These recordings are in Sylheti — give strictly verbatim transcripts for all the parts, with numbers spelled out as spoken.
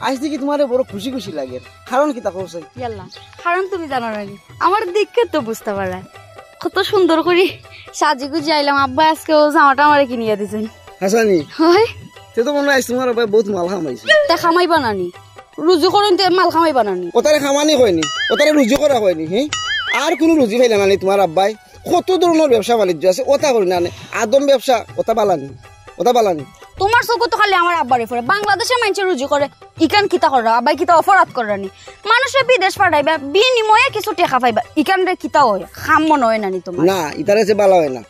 আইজ দেখি তুমারে বড় খুশি খুশি লাগের, কারণ কিতা কও চাই? ইয়াল্লা, কারণ তুমি জানো না নি? আমার দেখে তো বুঝতা পাররায়, কত সুন্দর করি সাজি গুজি আইলাম। আব্বা আইজকে অউ জামাটা আমারে কিনিয়া দিছইন। হাছা নি? অয়। তে তো মনো অয় আইজ তুমার আব্বায় বউত মাল কামাইছে। তে কামাইবা না নি? রুজি করইন তে মাল কামাইবা না নি? অতারে কামানি কয় নি, অতারে রুজি করা কয় নি, হে? আর কুনু রুজি পাইলা না নি তুমার আব্বায়? কত ধরনর ব্যবসা বাণিজ্য আছে, অতা করইন না নি। আদম ব্যবসা, অতা ভালা নি, অতা ভালা নি। তুমার চউখো তো খালি আমার আব্বারে পড়ে। বাংলাদেশে মাইনষে রুজি করে, ইখান কিতা কররা? আব্বায় কিতা অপরাধ কররা নি? মানষরে বিদেশ পাঠাইবা, বিনিময়ে কিছু টেকা পাইবা, ইখানরে কিতা অয়? কাম মনো অয় না নি তুমার? না, ইতারে যে ভালা অয় না।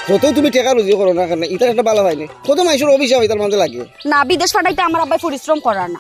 যতউ তুমি টেকা রুজি করো না কেনে, ইতার একটা ভালা অয় নি। কত মাইনষর অভিশাপ ইতার মাঝে লাগে। না, বিদেশ পাঠাইতে আমার আব্বায় পরিশ্রম কররা না,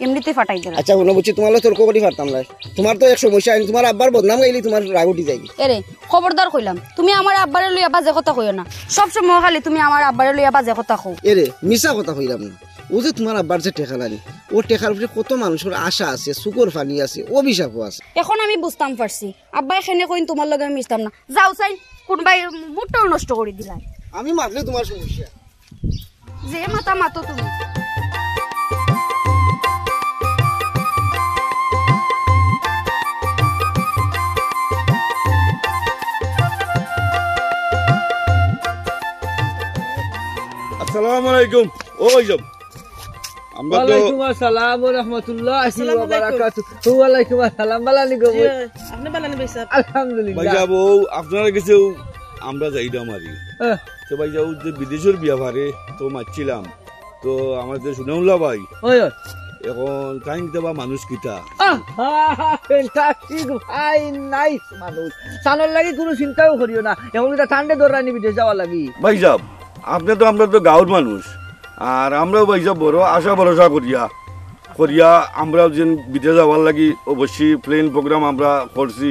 এমনিতেউ পাঠাই দেরা। আচ্ছা, হুনো বুঝছি, তুমার লগে তর্ক করি পারতাম নায়। তুমার তো এক সমস্যা, আমি তুমার আব্বার বদনাম গাইলে তুমার রাগ উঠি যায়। এরে, খবরদার কইলাম, তুমি আমার আব্বারে লইয়া বাজে কথা কইও না। সব সময় খালি তুমি আমার আব্বারে লইয়া বাজে কথা কও। এরে, মিছা কথা কইলাম না। অউ যে তুমার আব্বার যে টেকা লাগে, অউ টেকার উপরে কত মানষর আশা আছে, চউখর পানি আছে, অভিশাপও আছে। অখন আমি বুঝতাম পারছি, আব্বায় কেনে কইন তুমার লগে আমি মিশতাম না। যাও চাইন, কুনবায় মুডটাউ নষ্ট করি দিলায়। আমি মাতলে তুমার সমস্যা। যে মাতা মাতো তুমি। আসসালামু আলাইকুম। ও ভাইসাব, আমরা তো ওয়ালাইকুম আসসালাম ওয়া রাহমাতুল্লাহি ওয়া বারাকাতুহু। ওয়ালাইকুম আসসালাম। ভালা নি গো? জি, আপনে ভালা নি ভাইসাব? আলহামদুলিল্লাহ। ভাইসাব, অউ আপনারার গেছেউ আমরা যাইরাম আরি। হ্যাঁ। তো ভাইসাব, অউ যে বিদেশর ব্যাপারে তো মাতছিলাম, তো আমাদের সুনাউল্লা ভাই, ওই, ওই। অখন তাইন কিতা বা মানুষ কিতা? আহা, fantastic ভাই, nice মানুষ। তানর লাগি কুনু চিন্তাও করিও না। অখন কিতা ঠান্ডা ধররা নি বিদেশ যাওয়ার লাগি? ভাইসাব, আপনে তো, আমরা তো গাঁওর মানুষ, আর আমরাও ভাইসাব বড় আশা ভরসা করিয়া, করিয়া আমরাও যেন বিদেশ যাওয়ার লাগি অবশ্যই plan program আমরা করছি।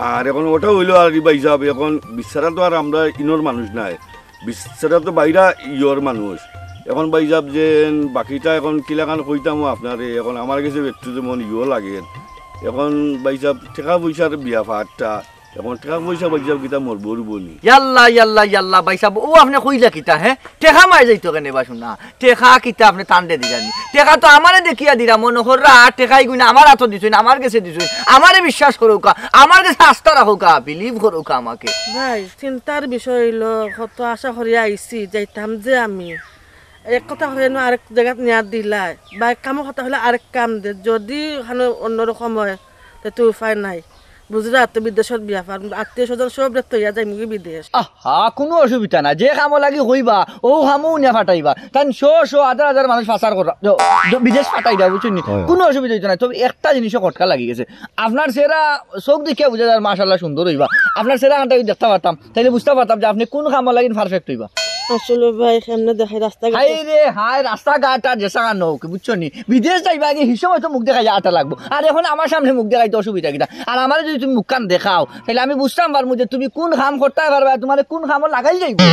আর অখন অটা অইলো আরি ভাইসাব, অখন বেচারা তো আর আমরা ইনর মানুষ নায়, বেচারা তো বাইরা ইয়র মানুষ। অখন ভাইসাব যেন বাকিটা অখন কিলাখান কইতাম আপনারে, অখন আমার গেছে একটু যেমন ইয়ো লাগে। অখন ভাইসাব টেকা পয়সার ব্যাপারটা, অখন টেকা পয়সা ভাইসাব কিতা মরবো উরবো নি? ইয়াল্লা, ইয়াল্লা, ইয়াল্লা, ভাইসাব, অউ আপনে কইলা কিতা, হে? টেকা মাই যাইতো কেনে বা শুনা? টেকা কিতা আপনে তানরে দিরা নি? টেকা তো আমারে দেখিয়া দিরা, মনো কররা টেকা ইগুইন আমার আতো দিছইন, আমার গেছে দিছইন, আমারে বিশ্বাস করউক্কা, আমার গেছে আস্থা রাখউক্কা, believe করউক্কা আমাকে। ভাই, চিন্তার বিষয় অইলো, কত আশা করিয়া আইছি, যাইতাম যে আমি। এক কথা কইয়া নু আরেক জাগাত নিয়া দিলায়, বা এক কামর কথা কইলে আরেক কাম দে, যদি অখানো অন্যরকম অয়, তে তো উপায় নাই। বুঝরা তো বিদেশর ব্যাপার, আত্মীয় স্বজন সবরে থইয়া যাইমুগি বিদেশ। আহা, কুনু অসুবিধা নাই, যে কামর লাগি কইবা, অউ কামউ নিয়া পাঠাইবা। তাইন শ শ, হাজার হাজার মানুষ পাচার কররা, দ-, দ-, বিদেশ পাঠাইরা, বুঝছইন নি? অয়, অয়। কুনু অসুবিধা অইতো নায়। তবে একটা জিনিসো খটকা লাগি গেছে, আপনার চেহারা চউখ দেখিয়া বুঝা যায়, মাশাআল্লাহ সুন্দর অইবা। আপনার চেহারা খানটা যদি দেখতা পারতাম, তাইলে বুঝতা পারতাম যে আপনে কুন কামর লাগি perfect অইবা। আসলে ভাই, কেমনে দেখাই রাস্তাঘাট? হায় রে হায়, রাস্তাঘাট আর যেসান অউক, বুঝছো নি? বিদেশ যাইবা আগে, হি সময় তো মুখ দেখাইয়া আটা লাগবো। আর অখন আমার সামনে মুখ দেখাইতে অসুবিধা কিতা? আর আমারে যদি তুমি মুখখান দেখাও, তাইলে আমি বুঝতাম পারমু যে তুমি কুন কাম করতায় পারবায়, তুমারে কুন কামো লাগাইল যাইবো।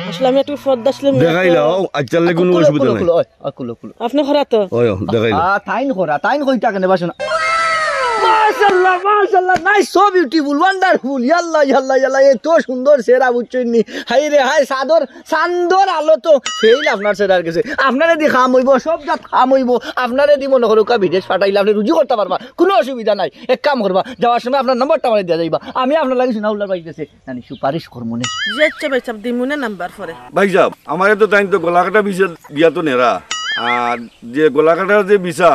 আসলে আমি একটু পর্দা ছিলাম। দেখাইলাও, আচ্ছা, লে কুনু অসুবিধা নাই। খুলো, খুলো, অয়, অয়, খুলো, খুলো। আপনে খরা তো? অয়, অয়, দেখাইলাও। আ, তাইন খরা, তাইন কইতা কেনে বা শুনা। মাশাআল্লাহ, মাশাআল্লাহ, nice, so beautiful, wonderful, ইয়াল্লা, ইয়াল্লা, ইয়াল্লা, এত সুন্দর চেহারা, বুঝছইন নি? হায় রে হায়, চাদর, চান্দর আলো তো fail আপনার চেহারার গেছে। আপনারে দি কাম অইবো, সব জাত কাম অইবো। আপনারে দি মনো করউক্কা বিদেশ পাঠাইলে আপনে রুজি করতা পারবা, কুনু অসুবিধা নাই। এক কাম করবা, যাওয়ার সময় আপনার নাম্বারটা আমারে দিয়া যাইবা, আমি আপনার লাগি সুনাউল্লার ভাইর গেছে নানি সুপারিশ করমুনে। জি আচ্ছা ভাইসাব, দিমুনে নাম্বার পরে। ভাইসাব, আমারে তো তাইন তো গলাকাটা ভিসা দিয়া তো নেরা, আর যে গলাকাটার যে ভিসা,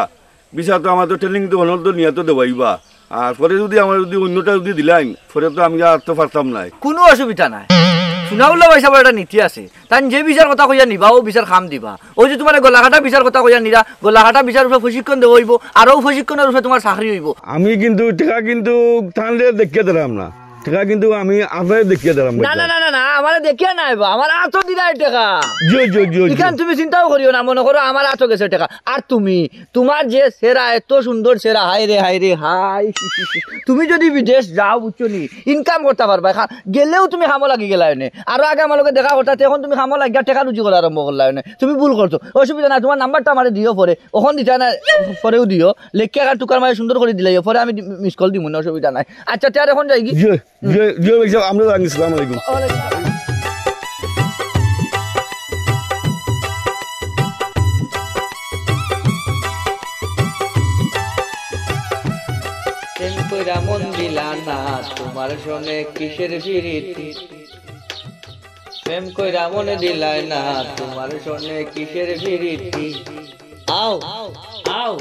ভিসা তো আমার তো training তো অনল তো নিয়া তো দেওয়াইবা, আর পরে যদি আমার যদি অন্যটা যদি দিলাইন, পরে তো আমি আর তো পারতাম নায়। কুনু অসুবিধা নাই, সুনাউল্লা ভাইসাবর একটা নীতি আছে, তাইন যে ভিসার কথা কইয়া নিবা, অউ ভিসার কাম দিবা। অউ যে তুমারে গলাকাটা ভিসার কথা কইয়া নিরা, গলাকাটা ভিসার উপরে প্রশিক্ষণ দেওয়া অইবো, আর অউ প্রশিক্ষণর উপরে তুমার চাকরি অইবো। আমি কিন্তু টেকা কিন্তু তানরে দেখিয়া দিরাম না, টেকা কিন্তু আমি আপনারে দেখিয়া দিরাম না, ভাইসাব। না, না, না, না, আমারে দেখিয়া নায় বা, আমার আতো দিরায় টেকা। জি, জি, জি, জি। ইখান তুমি চিন্তাও করিও না, মনো করো আমার আতো গেছে টেকা। আর তুমি, তুমার যে চেহারা, এত সুন্দর চেহারা, হায় রে, হায় রে, হায়। তুমি যদি বিদেশ যাও, বুঝছো নি, income করতা পারবায়, খা-, গেলেউ তুমি কামো লাগি গেলায় অনে। আরো আগে আমার লগে দেখা করতা, তে অখন তুমি কামো লাগিয়া টেকা রুজি করা আরম্ভ করলায় অনে। তুমি ভুল করছো, অসুবিধা নাই, তুমার নাম্বারটা আমারে দিও পরে, অখন দিতায় না, পরেউ দিও, লেখিয়া কার টুকার মাঝে সুন্দর করি দিলাইও, পরে আমি দি-, miss call দিমুনে, অসুবিধা নাই। আচ্ছা, তে আর অখন যাইগি? জি, জি, জি, ভাইসাব, আমরা যাইগি, আসসালামু আলাইকুম। ওয়ালাইকুম আসসালাম। রামন দিলা না তোমার সনে কিসের ফিরিতি? প্রেম কইরা মনে দিলায় না তোমার সনে কিসের ফিরিতি? আও, আও, আও,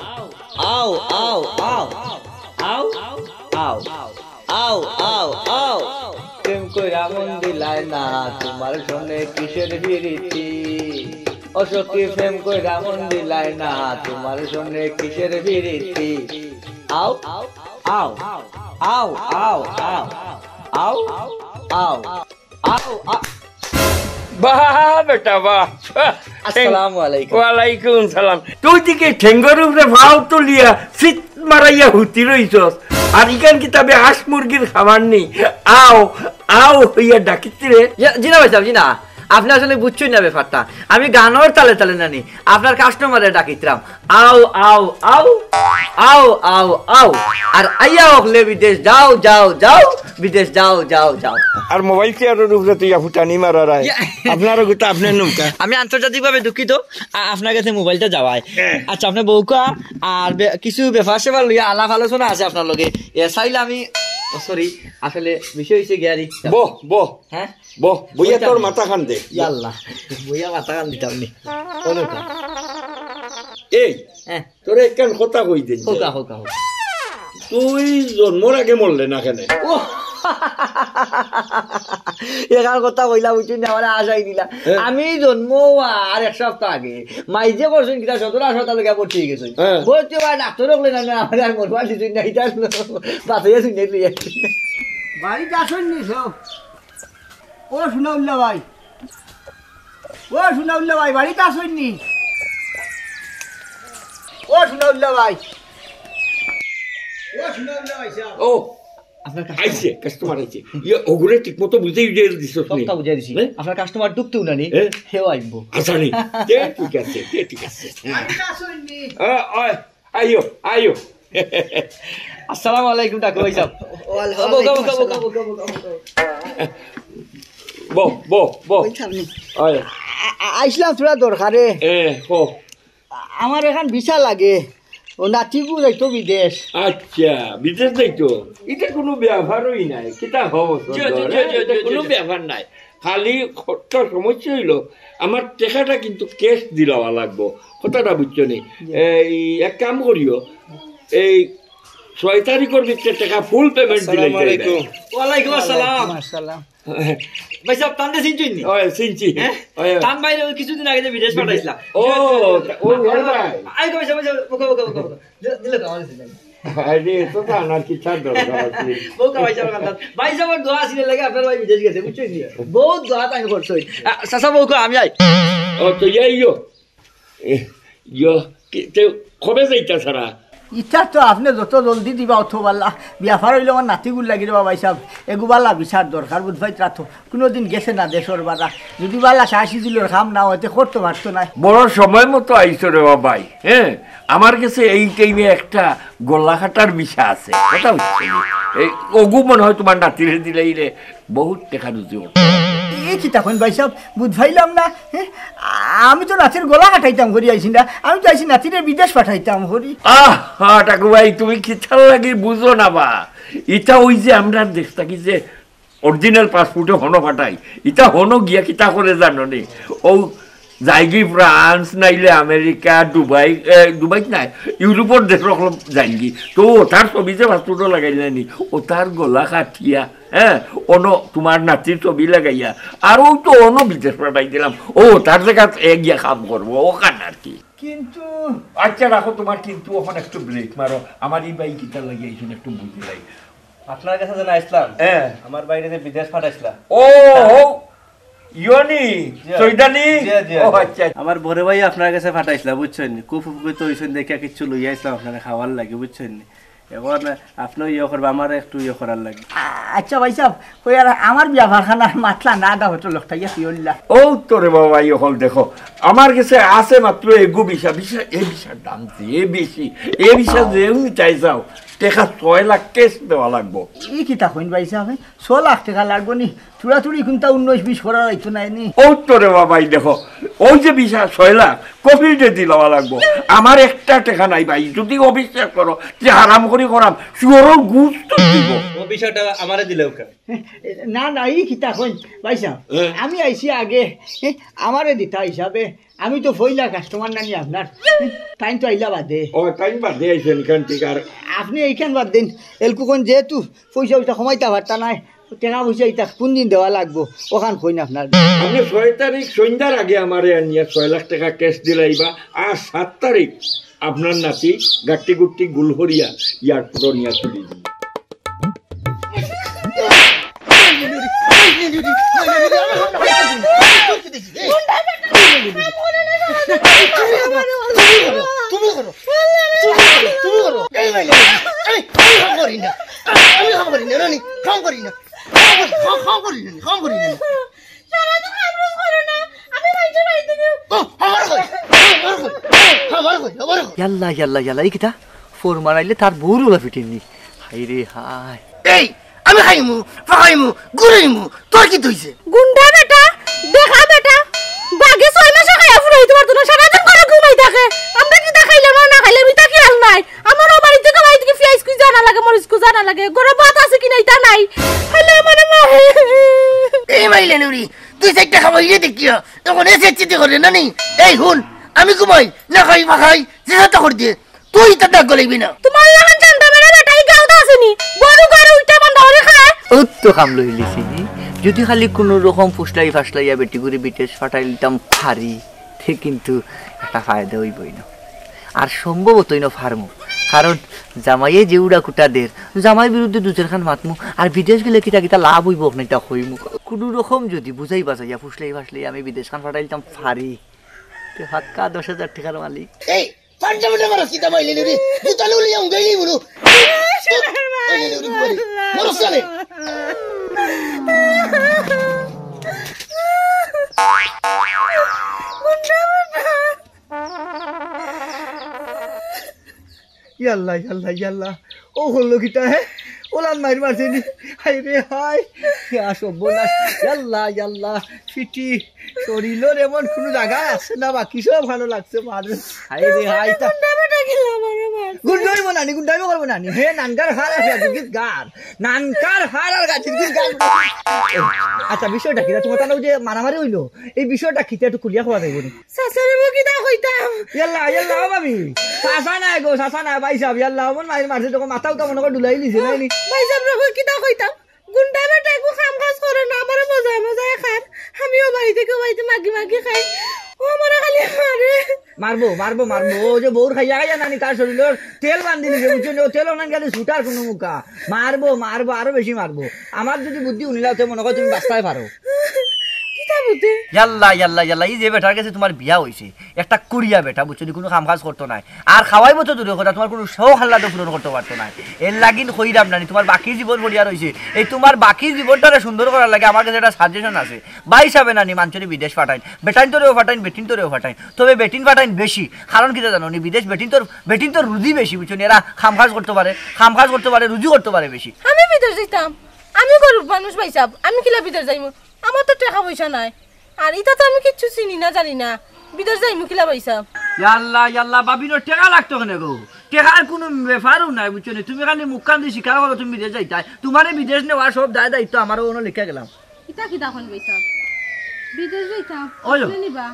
আও, আও, আও, আও, আও, আও, আও। প্রেম কইরা মন দিলায় না তোমার সনে কিসের ফিরিতি? অসখী প্রেম কইরা মন দিলায় না তোমার সনে কিসের ফিরিতি? আও, আও, আও, আও, আও, আও, আও, আও। বাহ বেটা বাহ। আসসালামু আলাইকুম। ওয়ালাইকুম সালাম। তুই দিকে ঠেঙ্গর উপরে পাও তুলিয়া ফিট মারাইয়া হুতি রইছস, আর ইখান কিতাবে হাঁস মুরগির খাবার নি। আও, আও হইয়া ডাকিস রে। ইয়া, জি না ভাই সাহেব, জি না। আপনে আসলে বুঝছইন না ব্যাপারটা। আমি গানর তালে তালে নানি, আপনার কাস্টমারে ডাকিতরাম। আও, আও, আও, আও, আও, আও। আর আইয়া অকলে বিদেশ যাও, যাও, যাও, বিদেশ যাও, যাও, যাও। আর মোবাইল চেয়ারর উপরে তুই ফুটানি মারার আয়। ইয়া। আপনারও গুতা আপনার নৌকা। আমি আন্তর্জাতিকভাবে দুঃখিত, আ-, আপনার কাছে মোবাইলটা যাওয়ায়। হ্যাঁ। আচ্ছা, আপনি বউকা আর বে-, কিছু ব্যাপার স্যাপার লইয়া আলাপ আলোচনা আছে আপনার লগে। এ, চাইলে আমি, ও, সরি, আসলে বিষয় হইছে গিয়ারি। বহ, বহ। হ্যাঁ? বহ, বইয়া বইতাম তোর নি। মাথা খান দে। ইয়াল্লা, বইয়া মাথা খান দিতাম নি। বলো তো। এই, হ্যাঁ। তোরে একখান কথা কই দেই। হোকা, হোকা, হোকা। তুই জন্মর আগে মরলে না কেনে? ও! এখান কথা কইলা বুঝছইন না, আমারে হাসাই দিলা। হ্যাঁ। আমি জন্ম আর এক সপ্তাহ আগে। মাইজে করছইন কিতা সদর হাসপাতাল গিয়া ভর্তি হয়ে গেছইন। হ্যাঁ। ভর্তি হওয়ায় ডাক্তর হকলে না, না, আমারে আর মরবার দিছইন না, এটা বাঁচাইয়া শুনে লইয়া। বাড়িত আছইন নি সব? ও সুনাউল্লাহ ভাই, ও সুনাউল্লাহ ভাই, বাড়িত আছইন নি? ও সুনাউল্লাহ ভাই, ও সুনাউল্লাহ ভাই সাহেব। ও, আপনার কাস্টমার। আইছে, কাস্টমার আইছে। ইয়ে, ওগুরে ঠিক মতো বুঝাই উঝাই দিছস নি? সবটা বুঝাই দিছি। হ্যাঁ? আপনার কাস্টমার ঢুকতেও না নি, হ্যাঁ? হেও আইবো। আচ্ছা নি, তে ঠিক আছে, তে ঠিক আছে। বাড়িত আছইন নি? আ, অয়, আইও, আইও। আসসালামু আলাইকুম, ডাকু ভাই সাহেব। ওয়াল-, বউকা, বউকা, ওয়ালাইকুম বউকা, আসসালাম। বউকা, বউকা, বউকা। বহ, বহ, বহ। ওই সামনে। অয়। আ-, আ-, আইছলাম থুড়া দরকারে। এ, কও। আ-, আমার এখান ভিসা লাগে। ও নাতিগু যাইতো বিদেশ। আচ্ছা, বিদেশ যাইতো? ইটা কুনু ব্যাপারই নায়। কিতা হব, জি, জি, জি, জি, জি, জি। কুনু ব্যাপার নায়। খালি একটা সমস্যা অইলো, আমার টেকাটা কিন্তু ক্যাশ দিলাওয়া লাগবো। কথাটা বুঝছো নি? জি। এই এক কাম করিও, এই ছয় তারিখর ভিতরে টেকা ফুল পেমেন্ট দিলে আসসালামু আলাইকুম। ওয়ালাইকুম আসসালাম। ওয়ালাইকুম আসসালাম। ভাই সাহেব, তানরে চিনছইন নি? ওই, চিনছি। হ্যাঁ? ওই, ওই। তান ভাইরে ওই কিছুদিন আগে যে বিদেশ পাঠাইছিলা। ও, ও, ওই ভাই। আই গো, ভাই সাহেব, ভাই সাহেব, বউকা, বউকা, বউকা, বউকা। দিলে, দিলে তো, আমার দিলে। আরে, তো তো আনার কিচ্ছার দরকার আছে। বউকা ভাই সাহেব, ভাই সাহেবর দোয়া আছিল লাগে আপনার ভাই বিদেশ গেছে, বুঝছইন নি? বহুত দোয়া তাই করছইন। আ, চাচা বউকা, আমি আই। ও, তো ইয়ে, ইয়ো। এ, ইয়ো, কি, তে কবে যাইতা সারা? ইটা তো আপনে যত জলদি দিবা অত বালা। ব্যাপার অইলো আমার নাতিগুর লাগি রে বা ভাই সাহেব, এগু বালা ভিসার দরকার, বুঝ পাইতরা তো। কুনুদিন গেছে না দেশর বারা। যুদি বালা শাহ সিজুলর কাম না অয়, তে করতো পারতো নায়। বড় সময় মতো আইছো রে বা ভাই, হ্যাঁ? আমার গেছে এই টাইমে একটা গলা কাটার ভিসা আছে, কথা বুঝছো নি? এই অগু মনে হয় তুমার নাতিরে দিলাইলে বহুত টেকা রুজি অইতো। এ কিতা কইন ভাই সাহেব, বুঝ পাইলাম না। হ্যাঁ? আমি তো নাতির গলা কাটাইতাম করি আইছি না, আমি তো আইছি নাতিরে বিদেশ পাঠাইতাম করি। আহা, টাকু ভাই, তুমি কিতার লাগি বুঝো না বা? ইটা ওই যে আমরার দেশ থাকি যে অরিজিনাল পাসপোর্টে হনো পাঠাই, ইটা হনো গিয়া কিতা করে জানো নি? ও যাইগি ফ্রান্স, নাইলে আমেরিকা, দুবাই, এ, দুবাই নায়, ইউরোপর দেশ অকল যাইগি। তো অতার ছবি যে পাসপোর্টো লাগাইলে নি, অতার গলা কাটিয়া, হ্যাঁ, অনো তুমার নাতির ছবি লাগাইয়া, আর অউ তো অনো বিদেশ পাঠাই দিলাম। ও, অতার জাগাত এ গিয়া কাম করবো, অখান আর কি। কিন্তু আচ্ছা, রাখো তুমার কিন্তু, অখন একটু ব্রেক মারো। আমার ই ভাই কিতা লাগি আইছইন একটু বুঝিলাই। আপনার কাছে যেন আইছলাম, হ্যাঁ। আমার ভাইরে যে বিদেশ পাঠাইছলা। ও, হ্যাঁ। ও, ইয়নি, জি। চৈদানি? জি, জি, ও, জি। আচ্ছা। আমার বড় ভাই আপনার কাছে পাঠাইছলা, বুঝছইন নি? খুব উপকৃত অইছইন দেখিয়া কিচ্ছু লইয়া আইছলাম আপনারে খাওয়ার লাগি, বুঝছইন নি? অখন আপনেও ইয়ে করবা, আমারে একটু ইয়ে করার লাগি। আ-, আচ্ছা ভাই সাহেব, কই আর আমার ব্যাপার খান আর মাতলা না দা হতো লোকটা ইয়ে কি হইলা? ও তোরে বাবা, ইয়ে হল দেখো, আমার গেছে আছে মাত্র এগু ভিসা, ভিসা, এ ভিসার দাম যে বেশি, এ ভিসা যে উনি চাই যাও, টেকা ছয় লাখ ক্যাশ দেওয়া লাগবো। ই কিতা কইন ভাই সাহেব? ছয় লাখ টেকা লাগবো নি? থুড়া থুড়ি কুন্তা উনিশ বিশ করা যাইতো নায় নি? ও তোরে বাবাই দেখো, অউ যে ভিসা ছয় লাখ, কফিলরে দিলাওয়া লাগবো। আমার একটা টেকা নাই ভাই, যুদি অবিশ্বাস করো, যে হারাম করি করাম, শুয়োরর গুস্ত দিব। ও বিষয়টা আমারে দিলে ওকে। না না, ই কিতা কইন ভাইসাব, হ্যাঁ। আমি আইছি আগে, আমারে দিতা হিসাবে। আমি তো পয়লা কাস্টমার নানি আপনার, তাইন তো আইলা বাদে। ও, তাইন বাদে আইছেন কেন ঠিক আর আপনি এইখান বাদ দিন, এলকু কইন যেহেতু পয়সা পয়সা কমাইতা পারতা নায়, টেকা পয়সা ইতা কোন দিন দেওয়া লাগবো, ওখান কইন আপনার। আপনি ছয় তারিখ সন্ধ্যার আগে আমারে আনিয়া ছয় লাখ টাকা ক্যাশ দিলাইবা, আর সাত তারিখ আপনার নাতি গাট্টি গুট্টি গুল হরিয়া এয়ারপোর্ট নিয়ে তুলি দিন। তুমি করো, তুমি করো, তুমি করো, তুমি করো। এই মাইলে, আমি, আমি কাম করি না, আমি কাম করি না, রানী, কাম করি না। কাম করি, কাম, কাম করি না, কাম করি না। সারাদিন কাম কাজ করে না, আমি বাইরে বাইরে থেকে ও, আমার কই, আমার কই, আমার কই, আমার কই। ইয়াল্লা ইয়াল্লা ইয়াল্লা, এই কিতা? ফোর মারাইলে তার বউর ওলা ফিটিনি। হায় রে হায়। এই, আমি খাইমু, ফাকাইমু, ঘুরাইমু, তোর কিতা অইছে? গুন্ডা বেটা, দেখা বেটা, বাগে ছয় মাসে খাইয়া ফুরাইতে পারতো না, সারাদিন ঘরে ঘুমাই থাকে। আমরা কিতা খাইলাম আর না খাইলাম, ইতা খেয়াল নাই। আমার ও বাড়ি থেকে বাড়ি থেকে পিয়াজ কুচা আনা লাগে, মরিচ কুচা আনা লাগে, ঘরে ভাত আছে কি না ইতা নাই। খাইলে আমারে মারে। এই মাইলে নুরি, তুই চাইরটা খাওয়াইলে দেখিয়া, তখন এসে চিঠি করে না নি? এই হুন, আমি ঘুমাই, না খাই, ফাকাই, যে যা তা করি দে। তুই ইতা দাগ গলাইবি না। তোমার লাখান জানতা বেটা বেটা এই গাঁওত আছেনি। বড় ঘরে উল্টা পাল্টা করে খায়। অত তো কাম লইলিছি। যদি খালি কোনো রকম ফুসলাই ফাসলাইয়া বেটিগুরে বিদেশ ফাটাইলিতাম পারি, তে কিন্তু একটা ফায়দা অইবই না। আর সম্ভবতই না পারমু। কারণ জামাইয়ে যে উড়া কুটা দের, জামাই বিরুদ্ধে দু চাইরখান মাতমু, আর বিদেশ গেলে কিতা কিতা লাভ অইবো, অখন ইতা কইমু। কোনো রকম যদি বুঝাই বাজাইয়া ফুসলাই ফাসলাই আমি বিদেশখান ফাটাইলিতাম পারি, তে পাক্কা দশ হাজার টেকার মালিক। এই, পাঞ্জাবি না মারস কিতা মাইলে রে? জুতা লুলিয়া উঙ্গাইলি বলো। মাইলে রে, ঘুমালি। মরস না রে। ইয়াল্লা ইয়াল্লা ইয়াল্লা, ও করলো কিতা হে? ওলান মাইর মারছে নি? হায় রে হায়, ইয়া সর্বনাশ। ইয়াল্লা ইয়াল্লা, ফিটি শরীরর এমন কোনো জায়গা আছে না, বাকি সব ভালো লাগছে মার। হায় রে হায়, তা গুন্ডা অইবো নানি, গুন্ডা অইবো করবো নানি। হে নানকার হার আর গাজির গিত গার, নানকার হার আর গাজির গিত গার। আচ্ছা, বিষয়টা কিতা? তোমার তাহলে ওই যে মারামারি অইলো, এই বিষয়টা কিতা একটু খুলিয়া কওয়া যাইবো নি? চাচারে বা কিতা কইতাম? ইয়াল্লা, ইয়াল্লা, ও ভাবি। চাচা নাই গো, চাচা নাই, ভাইসাব, ইয়াল্লা, অমন মাইর মারছে, তখন মাথা উতা মনে করে ডুলাই লিছে, নাই নি? ভাইসাব রে বা কিতা কইতাম? গুন্ডা বেটা একো কাম কাজ করে না, আমারে মজায় মজায় খার। আমিও বাড়ি থেকে বাড়িতে মাগি মাগি খাই। ও আমারে খালি মারে। মারবো, মারবো, মারবো। ও যে বউর খাইয়া খাইয়া নানি তার শরীরর তেল বান্ধি নিছে, বুঝছো নি? ও তেল অনান গেলে ছুটার কোনো মুখা। মারবো, মারবো, আরো বেশি মারবো। আমার যদি বুদ্ধি হুনিলাও, তে মনে কয় তুমি বাঁচতায় পারো। কিতা বুদ্ধি? ইয়াল্লা, ইয়াল্লা, ইয়াল্লা, ই যে বেটার গেছে তোমার বিয়া অইছে, একটা কুড়িয়া বেটা, বুঝছো নি, কোনো কাম কাজ করতো নায়। আর খাওয়াইবো তো দূরর কথা, তোমার কোনো শখ আহ্লাদও পূরণ করতো পারতো নায়। এর লাগিন কইরাম নানি, তোমার বাকি জীবন পড়িয়া রইছে। এই তোমার বাকি জীবনটারে সুন্দর করার লাগি আমার গেছে একটা সাজেশন আছে। ভাইসাবে নানি মানষরে বিদেশ ফাটাইন, বেটাইনতরেও ফাটাইন, বেটিনতরেও ফাটাইন। তবে বেটিন ফাটাইন বেশি, কারণ কিতা জানো নি, বিদেশ বেটিনতর, বেটিনতর রুজি বেশি, বুঝছো নি? এরা কাম কাজ করতো পারে, কাম কাজ করতো পারে, রুজি করতো পারে বেশি। আমি বিদেশ যাইতাম? আমি গরিব মানুষ ভাইসাব, আমি কিলা বিদেশ যাইমু? আমার তো টেকা পয়সা নাই। আর ইতা তো আমি কিচ্ছু চিনি না, জানি না। বিদেশ যাইমু কিলা ভাইসাব? ইয়াল্লা, ইয়াল্লা, ভাবিনর টেকা লাগতো কেনে গো? টেকার কোনো ব্যাপারও নাই, বুঝছো নি? তুমি খালি মুখখান দি স্বীকার করো তুমি বিদেশ যাইতায়। তোমারে বিদেশ নেওয়ার সব দায় দায়িত্ব আমারও অনো লেখিয়া গেলাম। ইতা কিতা কইন ভাইসাব? বিদেশ যাইতাম? ওই। আপনে নিবা?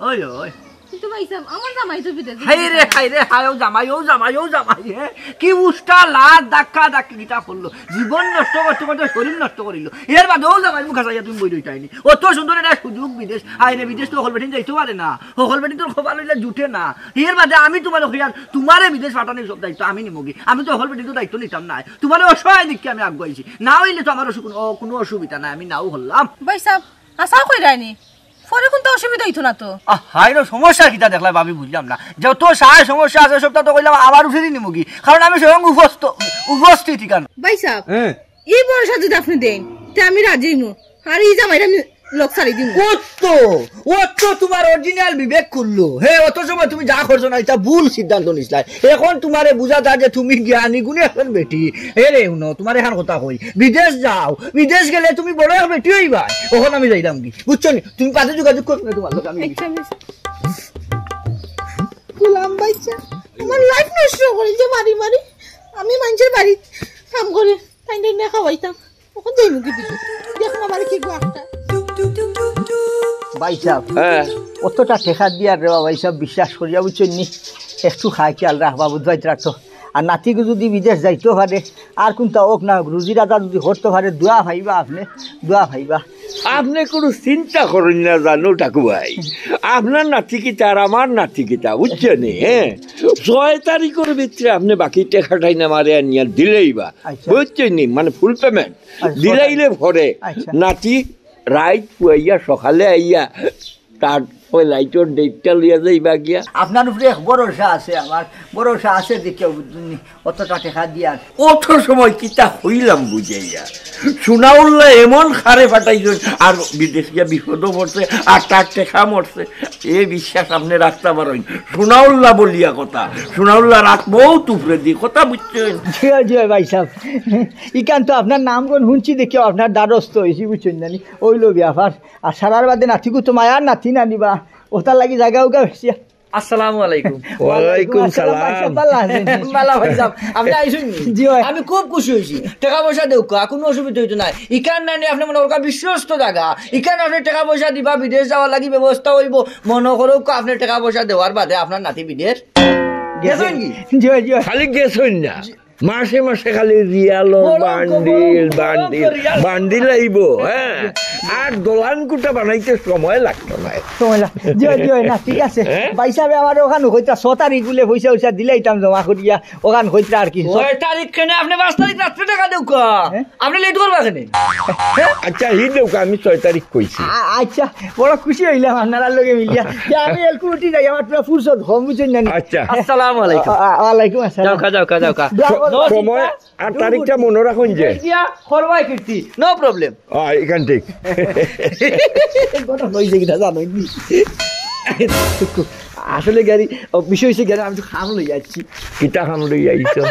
ওই, ওই। কিন্তু ভাইসাব, আমার জামাই তো বিদেশ হায় রে, যাইতাম। হায় রে, হায়, ও জামাই, ও জামাই, ও জামাই, হে? কি উষ্টা লাত ধাক্কা ধাক্কি কিতা করলো? জীবন নষ্ট করতে করতে শরীর নষ্ট করিল। এর বাদে ও জামাই মুখা চাইয়া তুমি বই রইতায় নি। অত সুন্দর একটা সুযোগ বিদেশ। হায় রে, বিদেশ তো হকল বেটিন যাইতো পারে না। হকল বেটিনতর কপাল অইলে জুটে না। এর বাদে আমি তোমারে কইয়ার, তোমারে বিদেশ ফাটানির সব দায়িত্ব আমি নিমুগি। আমি তো হকল বেটিনতর দায়িত্ব নিতাম নায়। তোমারে অসহায় দেখিয়া আমি আগুয়াইছি। না অইলে তো আমার অসু-, কোনো, কোনো অসুবিধা নাই, আমি নাও করলাম। ভাইসাব, আশা কইরায়নি। পরে কিন্তু অসুবিধা অইতো না তো? আহ, হায় রে, সমস্যা কিতা দেখলায় ভাবি, বুঝলাম না। যত সায় সমস্যা আছে সবটা তো কইলাম আবার উঠেদি নিমুগি, কারণ আমি স্বয়ং উপস্থ-, উপস্থিত ইখান। ভাইসাব, হ্যাঁ। এই ভরসা যদি আপনে দেইন, তে আমি রাজি অইমু। আর ই জামাইরে আমি লগ ছাড়ি দিমু। অত, অত তোমার original বিবেক খুললো। হে, অত সময় তুমি যা করছো না, ইটা ভুল সিদ্ধান্ত নিছলায়। এখন তোমারে বুঝা যায় যে তুমি জ্ঞানী গুণী একজন বেটি। হে রে, হুনো, তোমারে এখান কথা কই, বিদেশ যাও, বিদেশ গেলে তুমি বড় এক বেটি অইবায়। অখন আমি যাইরামগি, বুঝছো নি? তুমি বাদে যোগাযোগ করো না তোমার লগে আমি। আচ্ছা, আমি গোলাম বাইচ্চা, আমার life নষ্ট করিল যে মারি মারি। আমি মানষর বাড়িত কাম করি, তাইন তাইন না খাওয়াইতাম। অখন যাইমুগি বিদেশ। দেখো আমারে কি গো একটা। ভাইসাব, হ্যাঁ। অতটা টেকা দিয়ার রে বা ভাইসাব, বিশ্বাস করিয়া বুঝছইন নি, একটু খায় খেয়াল রাখবা, বুঝবাইত রাখতো। আর নাতিগু যুদি বিদেশ যাইতো পারে, আর কুনতা অউক না অউক, রুজি রাজা যুদি করতো পারে, দোয়া পাইবা আপনে, দোয়া পাইবা। আপনে কুনু চিন্তা করইন না জানো টাকু ভাই, আপনার নাতি কিতা আর আমার নাতি কিতা, বুঝছইন নি? হ্যাঁ, ছয় তারিখর ভিতরে আপনে বাকি টেকাটাইন আমারে আনিয়া দিলাইবা, আচ্ছা। বুঝছইন নি? মানে ফুল পেমেন্ট আচ্ছা, দিলাইলে পরে আচ্ছা। নাতি রাইত পুয়াইয়া সকালে আইয়া তার ওই লাইটর ডেটটা লইয়া যাইবা গিয়া। আপনার উপরে এক ভরসা আছে আমার, ভরসা আছে দেখিয়া বুঝছইন নি, অতটা টেকা দিয়ার। অত সময় কিতা কইলাম বুঝাইয়া? সোনাউল্লাহ এমন খারে ফাটাইছইন, আর বিদেশ গিয়া বিপদও পড়ছে, আর তার টেকা মরছে। এ বিশ্বাস আপনে রাখতা পারইন। সোনাউল্লাহ বলিয়া কথা, সোনাউল্লাহ রাত বউত উপরেদি কথা, বুঝছইন? জি অয়, জি অয় ভাইসাব, ইখান তো আপনার নামগণ হুনছি দেখিয়াউ আপনার দ্বারস্থ অইছি, বুঝছইন না নি? অইলো ব্যাপার। আর সারার বাদে নাতিগু তো মায়ার নাতি নানি বা, অতার লাগি জাগা উগা বেশি। আসসালামু আলাইকুম। ওয়ালাইকুম আসসালাম, সালাম। ভাইসাব, ভালা আছইন? ভালা ভাইসাব, আপনে আইছইন নি? জি অয়। আমি খুব খুশি অইছি। টেকা পয়সা দেউক্কা, কুনু অসুবিধা অইতো নায়। ইখান নানি আপনে মনো করউক্কা বিশ্বস্ত জাগা। ইখান আপনে টেকা পয়সা দিবা, বিদেশ যাওয়ার লাগি ব্যবস্থা অইবো। মনো করউক্কা আপনে টেকা পয়সা দেওয়ার বাদে আপনার নাতি বিদেশ গেছইন নি? জি অয়, জি অয়। খালি গেছইন না, মাসে মাসে খালি রিয়ালর বান্ডিল, বান্ডিল, বান্ডিল আইবো, হ্যাঁ। আর দলান কুটা বানাইতে সময় লাগতো নায়। সময় লাগ-, জি অয়, জি অয়, না, ঠিক আছে। হ্যাঁ? ভাইসাবে আমারে অখান কইতরা, ছয় তারিখ বুলে পয়সা উইসা দিলাইতাম জমা করিয়া, অখান কইতরা আর কি। ছয় তারিখ কেনে? আপনে পাঁচ তারিখ রাত্রে টেকা দেউক্কা। হ্যাঁ? আপনে লেট করবা কেনে? আচ্ছা, হি দেউক্কা, আমি ছয় তারিখ কইছি। আ-, আচ্ছা, বড় খুশি অইলাম আপনারার লগে মিলিয়া। যে আমি এলকু উঠি যাই, আমার পুরা ফুরসত কম, বুঝছইন না নি? আচ্ছা। আসসালামু আলাইকুম। আ-, আ-, ওয়ালাইকুম আসসালাম। যাউক্কা, যাউক্কা, যাউক্কা। দোয়া করো। সময় আর তারিখটা মনো রাখইন যে। দিয়া করবায় কীর্তি, no problem। আ, ইখান ঠিক। ঘটনা অইছে কিতা জানইন নি? আসলে গাড়ি, ও, বিষয় অইছে গাড়ি, আমি তো কাম লইয়া আইছি। কিতা কাম লইয়া আইছো?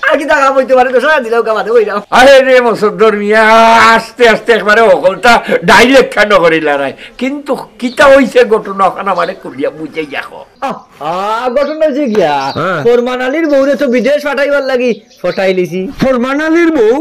আর কিতা কাম অইতো পারে, দশ হাজার দিলাউক্কা বাদে অইরাম। আরে রে মুসদ্দর মিয়া, আস্তে আস্তে একবারে হকলতা ডাইল একখান করিলাইরায়। কিন্তু কিতা অইছে ঘটনা, অখান আমারে খুলিয়া বুঝাইয়া কও। আহ, আহ, ঘটনা অইছে গিয়া, হ্যাঁ। ফরমান আলীর বউরে তো বিদেশ ফাটাইবার লাগি ফাটাইলিছি। ফরমান আলীর বউ?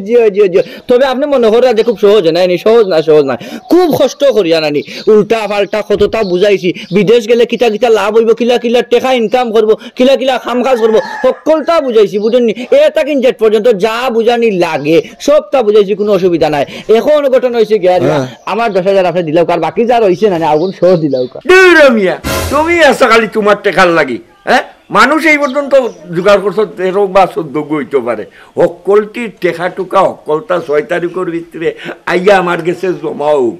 জি অয়, জি অয়, জি অয়। তবে আপনে মনো কররা যে খুব সহজ, নায় নি, সহজ না, সহজ না। খুব কষ্ট করিয়া নানি, উল্টা পাল্টা কততা বুঝাইছি। বিদেশ গেলে কিতা কিতা লাভ অইবো, কিলা কিলা টেকা ইনকাম করবো, কিলা কিলা কাম কাজ করবো, হকলতা বুঝাইছি, বুঝছইন নি? এ থাকি জেড পর্যন্ত যা বুঝানি লাগে, সবতা বুঝাইছি, কুনু অসুবিধা নাই। অখন ঘটনা অইছে গিয়া, হ্যাঁ। আমার দশ হাজার আপনে দিলাউক্কা, আর বাকি যা রইছে না, না, অগুন সহ দিলাউক্কা। দুরো মিয়া, তুমি আছো খালি তুমার টেকার লাগি, হ্যাঁ? মানুষ এই পর্যন্ত জোগাড় করছো তেরো বা চৌদ্দ গু অইতো পারে। হক্কলটির টেকা টুকা হক্কলতা ছয় তারিখর ভিতরে আইয়া আমার গেছে জমা অউক।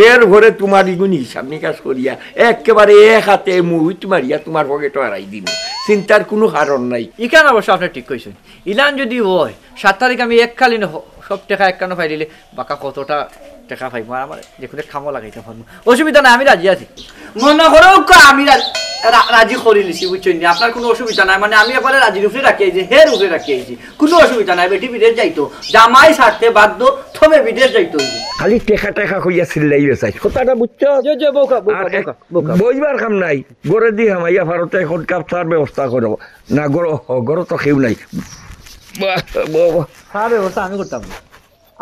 এর পরে তুমার ইগুন হিসাব নিকাশ করিয়া একেবারে এক হাতে মুহুত মারিয়া তুমার পকেটো হারাই দিমু। চিন্তার কুনু কারণ নাই। ইখান অবশ্য আপনে ঠিক কইছইন। ইলান যুদি অয়, সাত তারিখ আমি এককালীন হ-, সব টেকা একখানো পাইলিলে বাক্কা কততা টেকা পাইমু, আর আমার যেকুনু কামো লাগাইতাম পারমু। অসুবিধা নাই, আমি রাজি আছি। মনো করউক্কা আমি রা-, রা-, রাজি করিলিছি, বুঝছইন নি? আপনার কুনু অসুবিধা নাই, মানে আমি একবারে রাজির উপরে রাখি আইছি, হের উপরে রাখি আইছি। কুনু অসুবিধা নাই, বেটি বিদেশ যাইতো, জামাই ছাড়তে বাধ্য, তবে বিদেশ যাইতো অইবো। খালি টেকা টেকা কইয়া চিল্লাইবে চাইছ, কথাটা বুঝছো? জি, জি, বউক্কা, বউক্কা, আর এক বউক্কা, বউক্কা। বইবার কাম নাই, ঘরেদি হামাইয়া ফারতে অখন কাপ চার ব্যবস্থা করো। না, ঘরো, হ, ঘরো তো কেউ নাই। বাহ, বাহ, বাহ। চা ব্যবস্থা আমি করতাম না।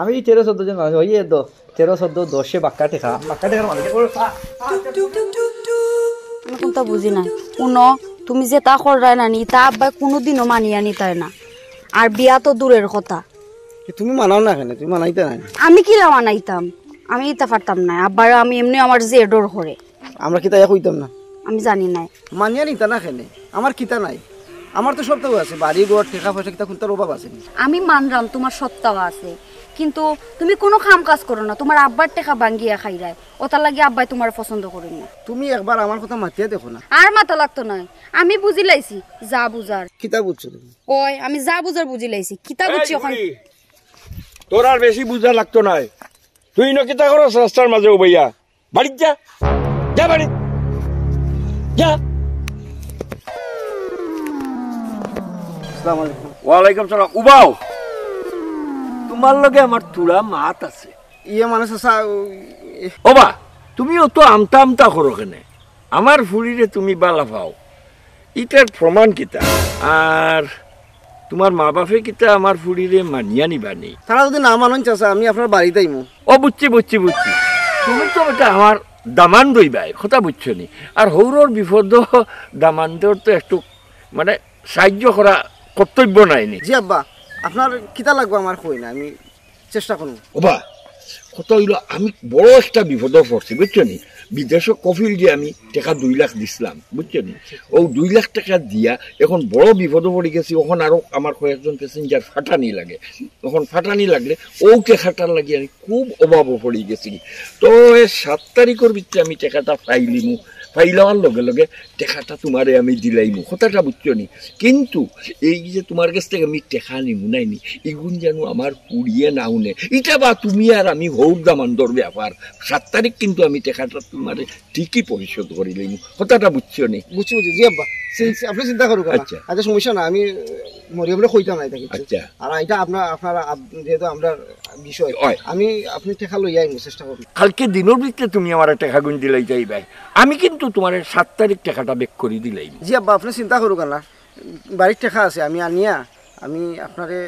আমি এই তেরো চৌদ্দ জন মানুষ, অইয়ে তো, তেরো চৌদ্দ দশে বাক্কা টেকা, বাক্কা টেকার মালিক। আমি কুন্তা বুঝি না। হুনো, তুমি যেতা কররায় নানি, ইতা আব্বায় কুনুদিনও মানিয়া নিতায় না। আর বিয়া তো দূরের কথা। কি তুমি মানাও না কেনে? তুমি মানাইতা না? আমি কিলা মানাইতাম? আমি ইতা পারতাম না। আব্বার আমি এমনি আমার জেডর করে। আমরা কিতা ইয়া কইতাম না? আমি জানি না। মানিয়া নিতা না কেনে? আমার কিতা নাই? আমার তো সবতাউ আছে, বাড়ি ঘর, টেকা পয়সা, কিতা কুন্তার অভাব আছে নি? আমি মানরাম তুমার সবতাউ আছে, কিন্তু তুমি কুনু কাম কাজ করো না, তুমার আব্বার টেকা ভাঙ্গিয়া খাইরায়, অতার লাগি আব্বায় তুমারে পছন্দ করইন না। তুমি একবার আমার কথা মাতিয়া দেখো না। আর মাতা লাগতো নায়, আমি বুঝিলাইছি যা বুঝার। কিতা বুঝছো তুমি? অয়, আমি যা বুঝার বুঝিলাইছি। কিতা এই বুঝছি অখন? বুড়ি, তোর আর বেশি বুঝা লাগতো নায়। তুই ইনো কিতা করস রাস্তার মাঝে উবাইয়া? বাড়িত যা, যা বাড়িত, যা। আসসালামু আলাইকুম। ওয়ালাইকুম সালাম। উবাও, তুমার লগে আমার থুড়া মাত আছে। ইয়ে মানে চাচা, ওই ওবা, তুমি অত আমতা আমতা করো কেনে? আমার ফুড়িরে তুমি বালা পাও। ইটার প্রমাণ কিতা? আর তুমার মা বাপে কিতা আমার ফুড়িরে মানিয়া নিবা নি? তারা যদি না মানইন চাচা, আমি আপনার বাড়িত আইমু। ও বুঝছি, বুঝছি, বুঝছি। তুমি তো বেটা আমার দামান্দ অইবায়, কথা বুঝছো নি? আর হউরর বিপদ দামান্দর তো একটু মানে সাহায্য করা কর্তব্য নায় নি? জি আব্বা, আপনার কিতা লাগবো আমার কইন, আমি চেষ্টা করমু। ওবা, কথা অইলো আমি বড় একটা বিপদো পড়ছি, বুঝছো নি? বিদেশো কফিল যে আমি টেকা দুই লাখ দিছলাম, বুঝছো নি? অউ দুই লাখ টেকা দিয়া এখন বড় বিপদো পড়ি গেছি। অখন আরো আমার কয়েকজন passenger ফাটানি লাগে, অখন ফাটানি লাগলে অউ টেকাটার লাগি আমি খুব অভাবো পড়ি গেছি। তো এর সাত তারিখর ভিতরে আমি টেকাটা পাইলিমু, পাইলার লগে লগে টেকাটা তুমারে আমি দিলাইমু, কথাটা বুঝছো নি? কিন্তু এই যে তুমার গেছ থাকি আমি টেকা নিমু নায় নি, ইগুন যেন আমার ফুড়িয়ে না হুনে। ইটা বা তুমি আর আমি হউর দামান্দর ব্যাপার। সাত তারিখ কিন্তু আমি টেকাটা তুমারে ঠিকই পরিশোধ করিলাইমু, কথাটা বুঝছো নি? বুঝছি, বুঝছি, জি আব্বা। চিন-, আপনি চিন্তা করুন না। আচ্ছা। আচ্ছা, সমস্যা না, আমি, আহ, মরিয়মরে কইতাম না ইটা কিচ্ছু। আচ্ছা। আর ইটা আপনার, আপনার আব-, যেহেতু আমরার বিষয়, অয়। আমি, আপনি টেকা লইয়া আইমু, চেষ্টা করমু। কালকে দিনর ভিতরে তুমি আমারে টেকাগুন দিলাইতায় ভাই, আমি কিন্তু তুমারে সাত তারিখ টেকাটা back করি দিলাইমু। জি আব্বা, আপনি চিন্তা করুন না, বাড়িত টেকা আছে, আমি আনিয়া, আমি আপনারে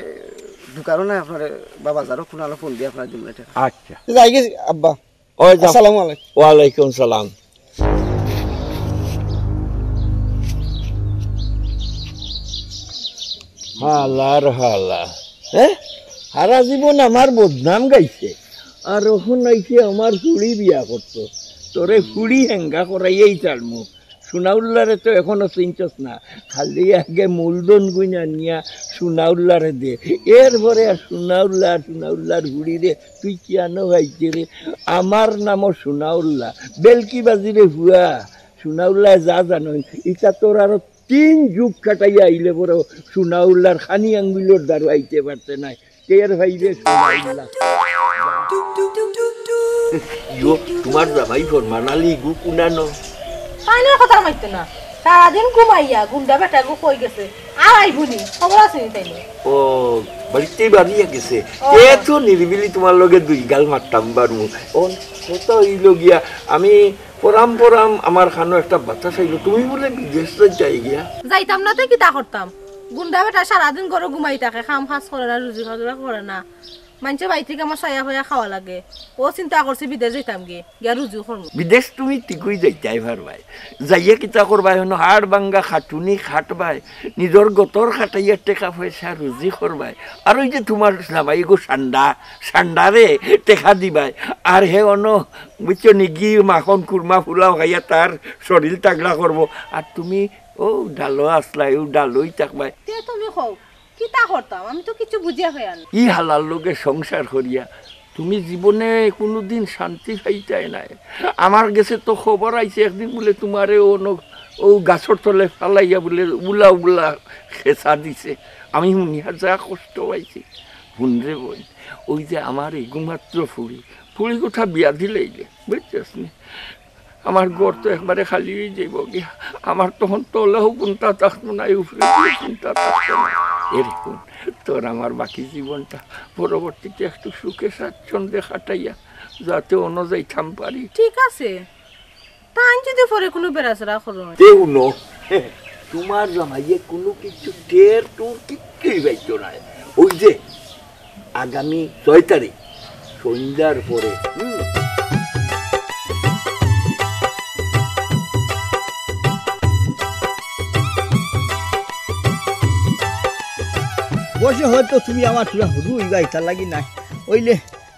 দোকানো নায়, আপনারে বা বাজারো কুনানো ফোন দিয়া আপনারে দিমু টেকা। আচ্ছা। যাইগি আব্বা। ওই যাও। আসসালামু আলাইকুম। ওয়ালাইকুম সালাম। হালার হালা, হ্যাঁ? হারা জীবন আমার বদনাম গাইছে, আর অখন আইছে আমার ফুড়ি বিয়া করতো। তোরে ফুড়ি হেঙ্গা করাইয়াই ছাড়মু। সুনাউল্লারে তো এখনো চিনছস না, খালি আগে মূলধনগুন আনিয়া সুনাউল্লারে দে, এরপরে আর সুনাউল্লা আর সুনাউল্লার ফুড়িরে তুই কিয়ানো পাইতে রে? আমার নামও সুনাউল্লা, বেলকি বাজিরে হুয়া। সুনাউল্লায় যা জানইন, ইটা তোর আরো তিন যুগ কাটাইয়া আইলে পরেও সুনাউল্লার খানি আঙ্গুলর দারু আইতে পারতে নায়। টের পাইবে সুনাউল্লা। ইয়ো, তুমার জামাই ফরমান আলী গু কুনানো? তাইনর কথা মাততো না। সারাদিন ঘুমাইয়া গুন্ডা বেটাগু কই গেছে? আর আইবো নি, খবর আছে নি তাইনর? ও, বাড়িতেই বাড়িয়া গেছে। ও। এ তো নিরিবিলি তুমার লগে দুই গাল মারতাম পারমু। অখন কথা অইলো গিয়া, আমি পরাম পরাম আমার কানো একটা বাতাস আইলো, তুমি বুলে বিদেশ যাইতায় গিয়া। যাইতাম না তে কিতা করতাম? গুন্ডা বেটা সারাদিন ঘরো ঘুমাই থাকে, কাম কাজ করে না, রুজি রোজগার করে না। মাইনষে বাড়ি থাকি আমার ছায়া পায়া খাওয়া লাগে। অউ চিন্তা করছি বিদেশ যাইতাম গি, গিয়া রুজি করমু। বিদেশ তুমি ঠিকই যাইতায় পারবায়। যাইয়া কিতা করবায়? অনো হাড় ভাঙ্গা খাটুনি খাটবায়, নিজর গতর খাটাইয়া টেকা পয়সা রুজি করবায়। আর ওই যে তুমার জামাই গো সান্ডা, সান্ডারে টেকা দিবায়। আর হে অনো, বুঝছো নি, ঘি, মাখন, কুরমা, ফুলাও খাইয়া তার শরীর তাগড়া করবো। আর তুমি অউ ডালো আছলায়, অউ ডালোই থাকবায়। তে তুমি কও, কিতা করতাম? আমি তো কিচ্ছু বুঝিয়া পাইয়ার না। ই হালার লগে সংসার করিয়া তুমি জীবনে কুনুদিন শান্তি পাইতায় নায়। আমার গেছে তো খবর আইছে, একদিন বুলে তুমারে অনো, অউ গাছর তলে ফালাইয়া বুলে উলা উলা খেচা দিছে। আমি হুনিয়া যা কষ্ট পাইছি। হুন রে বইন, ওই যে আমার এইগু মাত্র ফুড়ি, ফুড়ি কথা বিয়া দিলাইলে, বুঝছস নি? আমার ঘর তো একবারে খালি অই যাইবো গিয়া। আমার তখন তলেও কুন্তা থাকতো নায়, উপরেও কুন্তা থাকতো নায়। এরকম তোর আমার বাকি জীবনটা পরবর্তীতে একটু সুখে স্বাচ্ছন্দ্যে কাটাইয়া যাতে অনো যাইতাম পারি। ঠিক আছে, তাইন যদি পরে কুনু বেড়াছেড়া করইন। তে হুনো, তুমার জামাইয়ে কুনু কিচ্ছু টের টুর কিচ্ছুই পাইতো নায়। ওই যে আগামী ছয় তারিখ সন্ধ্যার পরে, হুম। বয়সে হয়তো তুমি আমার চূড়া হুরু অইবায়, ইতার লাগি নায়। অইলে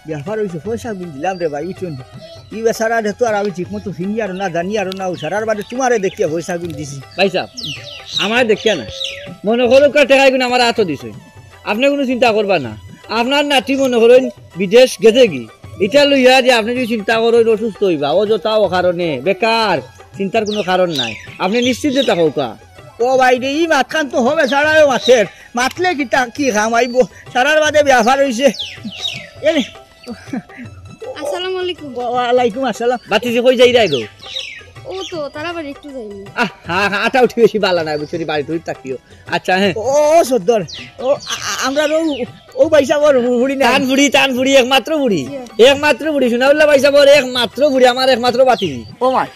ব্যাপার অইছে, পয়সাগুন দিলাম রে ভাই, বুঝছো নি? ই বেচারারে তো আর আমি ঠিক মতো চিনিয়ার না, জানিয়ার না, অউ সারার বাদে তুমারে দেখিয়া পয়সাগুন দিছি। ভাইসাব, আমারে দেখিয়া না, মনো করউক্কা টেকাগুন আমার আতো দিছইন। আপনে কুনু চিন্তা করবা না। আপনার নাতি মনো করইন বিদেশ গেছেগি, ইটা লইয়া যে আপনে যদি চিন্তা করইন অসুস্থ অইবা, অযথা অকারণে, বেকার, চিন্তার কুনু কারণ নাই। আপনে নিশ্চিন্তে থাকউক্কা। ও ভাই রে, ই মাতখান তো হ বেচারায়ও মাতের, মাতলে কিতা, কি কাম আইবো? সারার বাদে ব্যাপার অইছে। এ রে। আসসালামু আলাইকুম। ওয়া-, ওয়ালাইকুম আসসালাম। বাতিজি কই যাইরায় গো? ও তো তারা বাড়ি একটু যাইনি। আহ, হা, হা, আটা উঠি বেশি বালা নায়, বুঝছো নি, বাড়িত থাকিও। আচ্ছা, হ্যাঁ। ও, ও সর্দার, ও, আ-, আ-, আমরার অউ, অউ ভাইসাবর ফুড়ি না? তান ফুড়ি, তান ফুড়ি, একমাত্র ফুড়ি। জি। একমাত্র ফুড়ি, সুনাউল্লা ভাইসাবর একমাত্র ফুড়ি, আমার একমাত্র বাতিজি। ও মাই,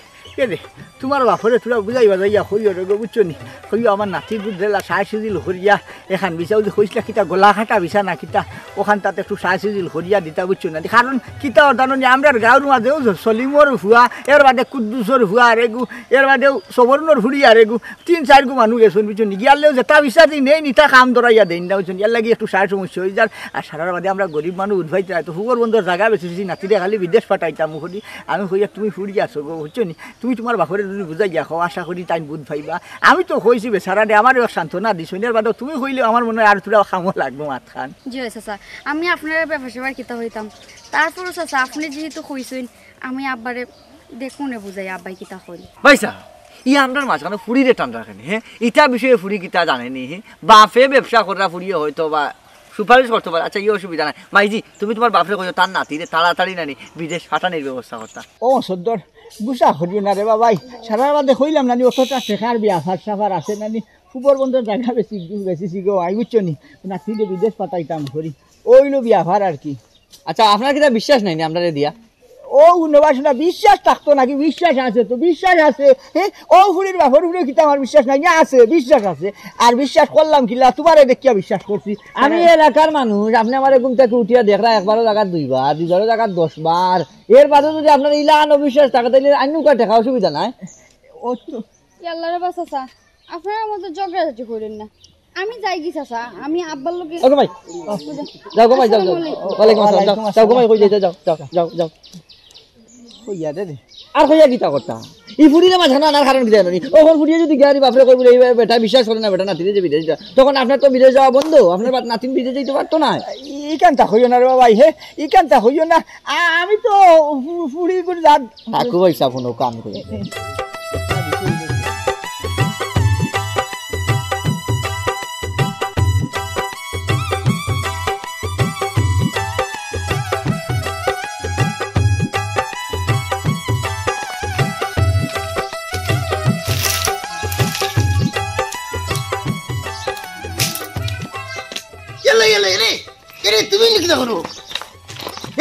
এ দে, তুমার বাফরে থুড়া বুঝাইয়া বাজাইয়া কইও রে গো, বুঝছো নি? কইও আমার নাতির বুঝ দিলা সাইজ সিজিল করিয়া, এখান বিছাও যে কইছলা কিতা গলা কাটা বিছা না কিতা, অখান তাতে একটু সাইজ সিজিল করিয়া দিতা, বুঝছো না? কারণ কিতা অর জানো নি, আমরার গাঁওর মাঝেও জ-, সলিমর ফুয়া, এর বাদে কুদ্দুসর ফুয়া আরেগু, এর বাদেও সবরুনর ফুড়ি আরেগু, তিন চাইরগু মানুষ গেছইন, বুঝছো নি? গিয়ালেও যেটা বিশ্বাস নেই, নিতা কাম ধরাইয়া দেইন না, বুঝছো নি? এর লাগি একটু সাইজ সমস্যা অই যার। আর সারার বাদে আমরা গরিব মানুষ উঠবাইতে তো ফুবর বন্দর জাগা বেশি বেশি নাতিরে খালি বিদেশ পাঠাইতাম, করি আমি কইয়া তুমি ফুড়ি আছো গো, বুঝছো নি? তুমি তুমার বাফরে যদি বুঝাইয়া কও, আশা করি তাইন বুঝ পাইবা। আমি তো কইছি বেচারারে, আমারে এক সান্ত্বনা দিছইন, এর বাদেও তুমি কইলে আমার মনে অয় আর থুড়া কামো লাগবো মাতখান। জি অয় চাচা, আমি আপনারে ব্যাপার স্যাপার কিতা কইতাম। তারপরও চাচা, আপনে যেহেতু কইছইন, আমি আব্বারে দেখমুনে বুঝাই, আব্বায় কিতা কইন। ভাইসাব, ই আমরার মাঝখানো ফুড়িরে টানরা কেনে, হে? ইতা বিষয়ে ফুড়ি কিতা জানে নি, হে? বাফে ব্যবসা কররা ফুড়িয়ে হয়তো বা সুপারিশ করতো পারে। আচ্ছা, ই অসুবিধা নাই। মাইজি, তুমি তুমার বাফরে কইও, তার নাতিরে তাড়াতাড়ি নানি বিদেশ পাঠানির ব্যবস্থা করতা। ও সদ্দর, গুসা করিও না রে বাবাই। সারার বাদে কইলাম নানি, অতটা টেকার ব্যাপার স্যাপার আছে নানি। ফুবর বন্দর জাগা বেশি, বেশি সিগো, আই বুঝছো নি? নাতিরে বিদেশ পাঠাইতাম করি। অইলো ব্যাপার আর কি। আচ্ছা, আপনার কিতা বিশ্বাস নাই নি আমরারে দিয়া? ও হুনো বা হুনো, বিশ্বাস থাকতো নাকি? বিশ্বাস আছে তো, বিশ্বাস আছে। হে, ও ফুড়ির বাফর উপরে কিতা আমার বিশ্বাস নাই নি? আছে, বিশ্বাস আছে। আর বিশ্বাস করলাম কিলা, তুমারে দেখিয়া বিশ্বাস করছি। আমি এলাকার মানুষ, আপনে আমারে ঘুম থাকি উঠিয়া দেখরা একবারও জাগাত দুইবার, দুইবারও জাগাত দশ বার। এর বাদেও যদি আপনার ইলান অবিশ্বাস থাকে, তাইলে আইনুকা টেকা অসুবিধা নাই। ও তো ইয়াল্লা রে বা চাচা, আপনারা মতো ঝগড়াঝাটি করেন না। আমি যাই কি চাচা, আমি আব্বার লগে ওকে ভাই, যাও গো ভাই, যাও, যাও। আসসালামু আলাইকুম। ওয়ালাইকুম আসসালাম, যাও, যাও গো ভাই, কই যাইতে, যাও, যাও, যাও, যাও। কইয়া দে রে। আর কইয়া কিতা করতা? ই ফুড়িরে মাঝখানো আনার কারণ কিতা জানো নি? অখন ফুড়িয়ে যদি গিয়া রে বাফরে কয় বুলে, "এই বেটা বিশ্বাস করে না, বেটা নাতিরে যে বিদেশ যা।" তখন আপনার তো বিদেশ যাওয়া বন্ধ, আপনার বা-, নাতিন বিদেশ যাইতে পারতো না। ইকানতা কইও না রে বাবাই, হে, ইকানতা কইও না। আ-, আমি তো ফু-, ফুড়ি করে যা থাকো ভাইসাব, হুনো কাম করি। ইয়াল্লা, ইয়াল্লা, ইয়াল্লা। এরে, তুমি ইনো কিতা করো?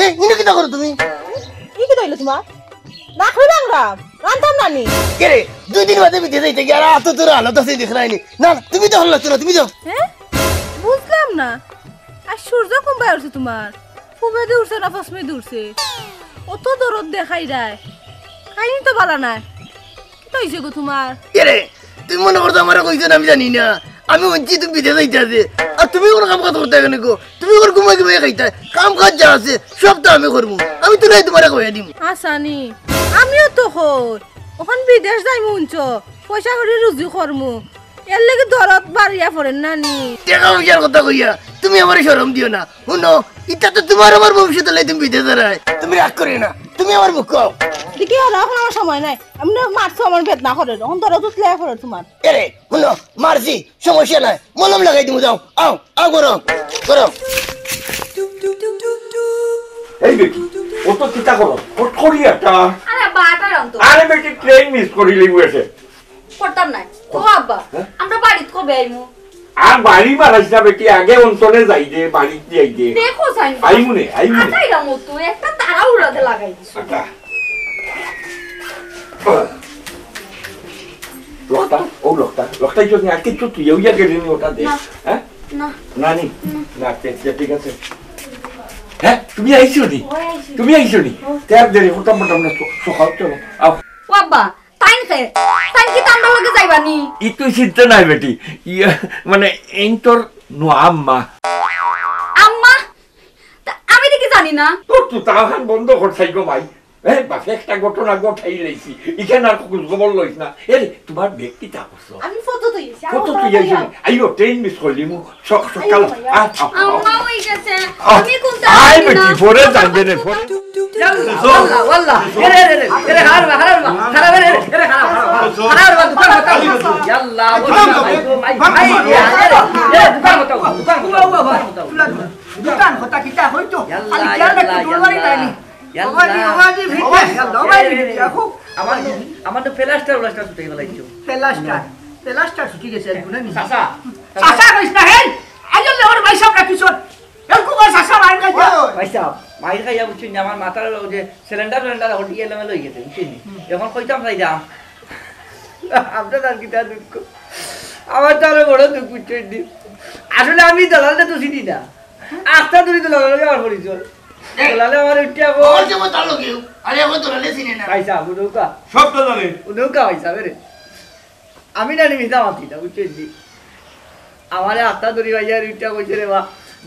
এ, ইনো কিতা করো তুমি? ই কিতা অইলো তুমার? না খাইলাম রাম, রানতাম না নি। এরে, দুই দিন বাদে বিদেশ যাইতে গিয়া আর অত তোর হালত আছে দেখরায় নি। না, না, তুমি তো হল্লা তোরা, তুমি যাও। হে? বুঝলাম না। আর সূর্য কুনবায় উঠছে তুমার? পুবেদি উঠছে না পশ্চিমেদি উঠছে? অত দরদ দেখাইরায়। কাহিনী তো বালা নায়। কিতা অইছে গো তুমার? এরে, তুমি মনে করছো আমারে কইছো না, আমি জানি না। আমি হুনছি তুমি বিদেশ যাইতায়। আর তুমি কুনু কাম কাজ করতায় কেনে গো? তুমি কুনু ঘুমাই ঘুমাই খাইতায়। কাম কাজ যা আছে, সব তো আমি করমু। আমি তো নাই তুমারে কইয়া দিমু। আচ্ছা নি, আমিও তো কই, অখন বিদেশ যাইমু হুনছো, পয়সা করি রুজি করমু। এর লাগি দরদ বাড়িয়া পড়ের না নি? টেকা পয়সার কথা কইয়া তুমি আমারে শরম দিও না। হুনো, ইতা তো তুমার আমার ভবিষ্যৎ অইলে তুমি বিদেশ যাইরায়। তুমি রাগ করিও না, তুমি আমার বুকো আও। দেখি, আর অখন আমার সময় নাই। আমি না মারছো, আমার বেদনা করের, অখন দরদ উঠলে পড়ের তুমার। এরে, হুনো, মারছি, সমস্যা নাই, মলম লাগাই দিমু, যাও, আও, আও, গরম, গরম। এই বেটি, অত কিতা করো? কটকরি একটা। আরে বাটা রাম তো। আরে বেটি, ট্রেন মিস করিলিমু এসে। করতাম নায়। ও আব্বা, হ্যাঁ? আমরা বাড়িত কবে আইমু? আর বাড়ি বাড়াইস না বেটি, আগে অন্তরে যাই দে, বাড়িত যাই দে। দেখো সাইন। আইমু নে, আইমু নে। আচ্ছা, এরা মতো একটা তাড়াহুড়াতে লাগাই দিছো। আচ্ছা। লকটা, ও লকটা, লকটা ইজ্জত নেই, আর কিচ্ছু তুই, ওই আগে ঋণ ওটা দে। না। হ্যাঁ? না। না নি? না। না, ঠিক, ঠিক, ঠিক আছে। হ্যাঁ, তুমি আইছো নি? ওই আইছি। তুমি আইছো নি? ও। তে আর দেরি করতাম পারতাম না, স-, সকাল চলো, আও। ও আব্বা, তাইন কে? তাইন কিতা আমরার লগে যাইবা নি? ই তুই চিন্তা নাই বেটি। ইয়া, মানে, এইন তোর নুয়া আম্মা। আম্মা? তা আমি দেখি জানি না। তোর তো তাহান বন্ধ কর চাই গো ভাই। এ, বাপে একটা ঘটনা ঘটাই লাইছি। ইখান আর খোঁজ খবর লইস না। এ রে, তুমার ব্যাগ কিতা করছো? আমি ফটো তুলিছি। ফটো তুলিয়া আইছো নি? আইও, ট্রেন মিস করলিমু। সক-, সকাল। আইও ভাইয়া। আ, আ, আ। আম্মা অই গেছে। আ, আমি কোনটা আই জানি না। বেটি, পরে জানবে নে, পরে। ইয়াল্লা, ওয়াল্লা, ওয়াল্লা। এরে, এরে, এরে, এরে, হারা, হারা, হারা, এরে, এরে, এরে, হারা, হারা, হারা, হারা, দোকান কথা। ইয়াল্লা, ওয়াল্লা, মাই গো, মাই, মাই, এরে, এরে, দোকান কথা, দোকান কথা, দোকান কথা। দোকান কথা কিতা হইতো? ইয়াল্লা, খালি খেয়াল রাখতে ইয়াল্লা, দৌড়ানি ইয়াল্লা। দেয়নি। ইয়াল্লা। বাবাজি, বাবাজি, ভিতরে, ইয়াল্লা, বাবাজি, এরে, এরে, ভিতরে, এরে। রাখো। আমার তো, আমার তো প্লাস্টার, প্লাস্টার ছুটে গেল, ইচ্ছু। প্লাস্টার, প্লাস্টার ছুটি গেছে, আর গুণা নেই। চাচা, চাচা। চাচা কইস না, হেই, আইজলে ওর ভাই সব রাখিস ওর। এরকম আর চাচা মাইর খাইছে। ওই, ওই। ভাই সাহেব, মাইর খাইয়া বুঝছেন যে আমার মাথার ওই যে সিলিন্ডার, সিলিন্ডার এখন ইয়ে লেভেল হয়ে গেছে, বুঝছেন নি? হুম। এখন কইতাম চাই দাম। আপনার আর কিতা দুঃখ? আমার তো আরো বড় দুঃখ, বুঝছইন নি? আসলে আমি দালালরে তো চিনি না। আখতা ধরি দালালর লগে আমার পরিচয়। দালালে আমার উঠিয়া কয়, ওর যে মতো লোকেও, আরে, এখন দালালে চিনে না। ভাই সাহেব, উনৌকা। সব তো জানে। উনৌকা ভাই সাহেব রে। আমি না নি মিছা মাতি না, বুঝছইন নি? আমারে আখতা ধরি ভাইয়া উঠিয়া কইছে, "রে বা,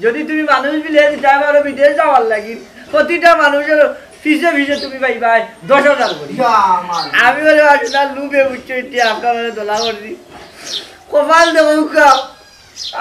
যদি তুমি মানুষ বিলে দিতায় পারো বিদেশ যাওয়ার লাগি, প্রতিটা মানুষর পিছে পিছে তুমি পাইবায় দশ হাজার করি।" ইয়া, আমার। আমি বলে, "বাসু না, লুবে বুঝছো, এটি আপনারা দোলা করছি।" কপাল দেখো উকা,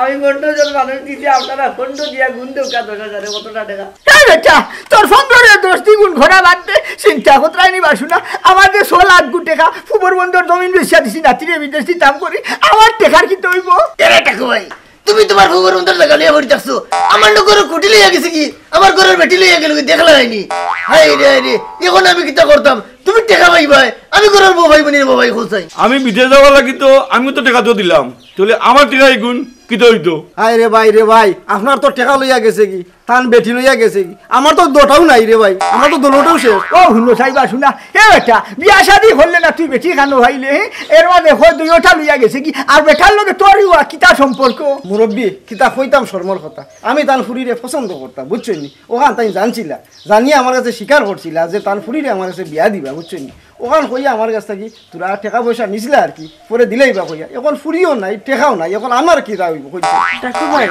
আমি পনেরো জন মানুষ দিছি, আপনারা পনেরো দিয়া গুণ দেউকা দশ হাজারে কতটা টেকা? এই বেটা, তোর পনেরো রে দশ দি গুণ করা বাদ দে, চিন্তা করতে রাইনি বাসু না। আমার যে ছ লাখ গু টেকা ফুবর বন্দর জমিন বেচিয়া দিছি, নাতিরে বিদেশ দিতাম করি, আমার টেকার কিতা অইবো? এরে টাকু ভাই, তুমি তুমার ফুবর বন্দর জাগা লইয়া পড়ি থাকছো, আমার না ঘরর খুটি লইয়া গেছে কি, আমার ঘরর বেটি লইয়া গেল কি, দেখলা নায়নি? হায় রে, হায় রে, এখন আমি কিতা করতাম? তুমি টেকা পাইবায়, আমি ঘরর বউ পাইবো নি রে বাবা, এই খোঁজাই। আমি বিদেশ যাওয়ার লাগি তো, আমি তো টেকা তো দিলাম, তাহলে আমার টেকা এগুন কিতা অইতো? হায় রে ভাই রে ভাই, আপনার তো টেকা লইয়া গেছে কি, তান বেটি লইয়া গেছে কি, আমার তো দুটাও নাই রে ভাই, আমার তো দুটাও শেষ। ও হুনো সাইবা শুনা, এ বেটা, বিয়া শাদি করলে না তুই বেটি খানো ভাইলে, হে? এর মাঝে হয় দুইটা লইয়া গেছে কি, আর বেটার লগে তোর ইয়া কিতা সম্পর্ক? মুরব্বি, কিতা কইতাম শরমর কথা, আমি তান ফুরিরে পছন্দ করতাম, বুঝছইন নি? ওখান তাইন জানছিলা, জানিয়া আমার কাছে স্বীকার করছিলা যে তান ফুরিরে আমার কাছে বিয়া দিবা, বুঝছইন নি? ওখান কইয়া আমার কাছ থাকি তোরা টেকা পয়সা নিছিলা আর কি, পরে দিলাইবা কইয়া। এখন ফুরিও নাই, টেকাও নাই, এখন আমার কিতা অইবো কইতে? টাকু ভাই,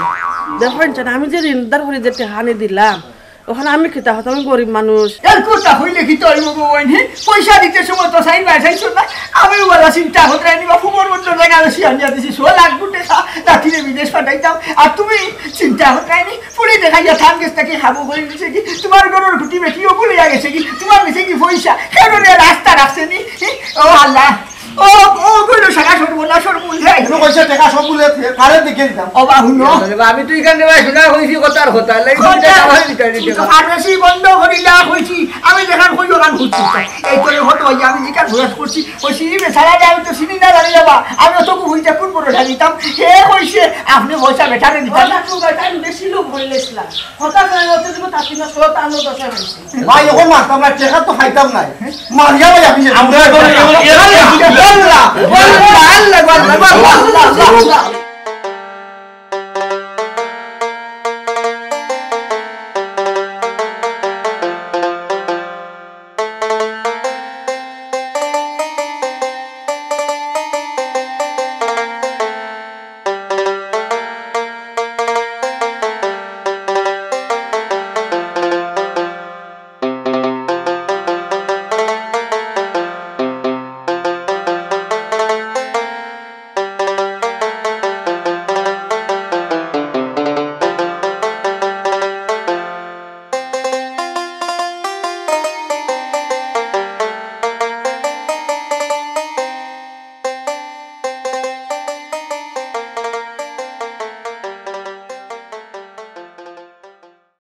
দেখইন চাইন, আমি যে ঋণদার করি যে টেকা আনি দিলাম, ওখান আমি কিতা করতাম, আমি গরিব মানুষ। এর কথা কইলে কিতা অইবো গো বইন, হে? পয়সা দিতে সময় তো চাইর মাস আইছো না, আমি ওলা চিন্তা করতে আইনি বা ফুবর মধ্যে জাগা বেশি আনিয়া দিছি, ছ লাখ গু টেকা, নাতিরে বিদেশ পাঠাইতাম। আর তুমি চিন্তা করতে আইনি, ফুরি দেখাইয়া থান গেছ থাকি হাবু করি নিছে কি? তুমার ঘরর খুটি বেটিও ভুলিয়া গেছে কি? তুমার গেছে কি পয়সা? কেউ রে রাস্তা রাখছে নি? হি? ও আল্লাহ, ও, ও কইলো সারা সর্বনাশ, সর্বনাশ। তুমি কইছো টেকা সব বুলে কারে দিকে দিতাম। ও বা হুনো। মানে বা আমি তো ইখান ভাই শুনা কইছি কথার কথা, লাই কথা। টেকা ভাই দিতে দিতে। ফার্মেসি বন্ধ করিলা কইছি, আমি দেখান কই ওখান ঘুরছি। এই করে হতো ভাই, আমি যেটা ঘুরাস করছি, ওই সিঁড়ি বেচারা যায়, আমি তো সিঁড়ি না জানি যাবা, আমি অত কু হইতে কোন বড় জানিতাম। হে কইছে, আপনি পয়সা বেটারে দিতাম। ওটা তো বেটা আমি বেশি লোক বললেছিলাম। কথা কয় অত দিব, তার তিন মাস পর তার লোক দশে হয়েছে। ভাই, এখন মারতাম না, টেকা তো খাইতাম না। মারিয়া ভাই, আপনি আমরা এখন, এখন, এখন, আল্লাহ, আল্লাহ, আল্লাহ, আল্লাহ, আল্লাহ, আল্লাহ।